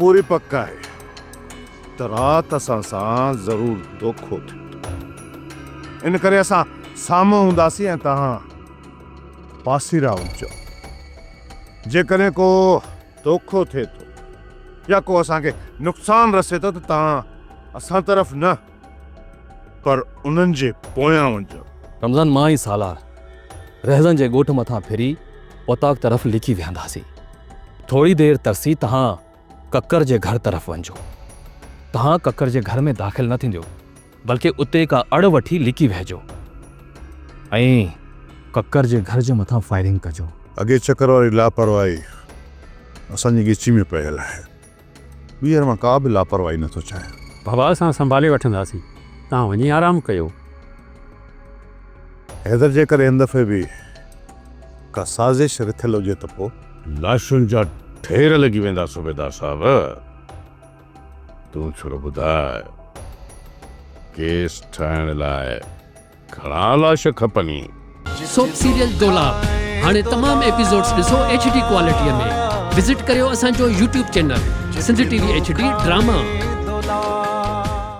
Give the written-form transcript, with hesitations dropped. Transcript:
پوري پڪ آهي ته رات اسان سان ضرور دوکو ٿيندو. ان ڪري اسان سامهون هونداسين ۽ توهان پاسيرا هجو. جيڪڏهن ڪو دوکو ٿئي ٿو يا ڪو اسان کي نقصان رسي ٿو ته توهان اسان طرف نه پر انهن جي پويان وڃجو. رمضان مان ۽ سالار رهزن جي ڳوٺ مٿان ڦري اوطاق طرف لڪي ويهنداسين. ٿوري دير ترسي توهان ڪڪر جي گهر طرف وڃجو. توهان ڪڪر جي گهر ۾ داخل نه ٿينديو، بلڪه اتي ڪا اڙ وٺي لڪي ويهجو ۽ ڪڪر جي گهر جي مٿان فائرنگ ڪجو. اڳئين چڪر واري لاپرواهي اسان جي ڳچي ۾ پيل آهي. ٻيهر مان ڪا به لاپرواهي نه ٿو چاهيان. بابا اسان سنڀالي وٺنداسين، توهان وڃي آرام ڪيو. حيدر جيڪڏهن هن دفعي به ڪا سازش رٿيل هجي ته پوء؟ لاشن جا ڍير لڳي ويندا صوبيدار صاحب. تون ڇڙو ٻڌاء ڪيس ٺاهڻ لاء گهڻا لاش کپني؟ سوپ سيريل دولاب هاڻي تمام ايپيسوڊز ڏسو ايڇ ڊي ڪوالٽي ۾ وزٽ ڪريو اسان جو YouTube channel Sindh T V H D drama.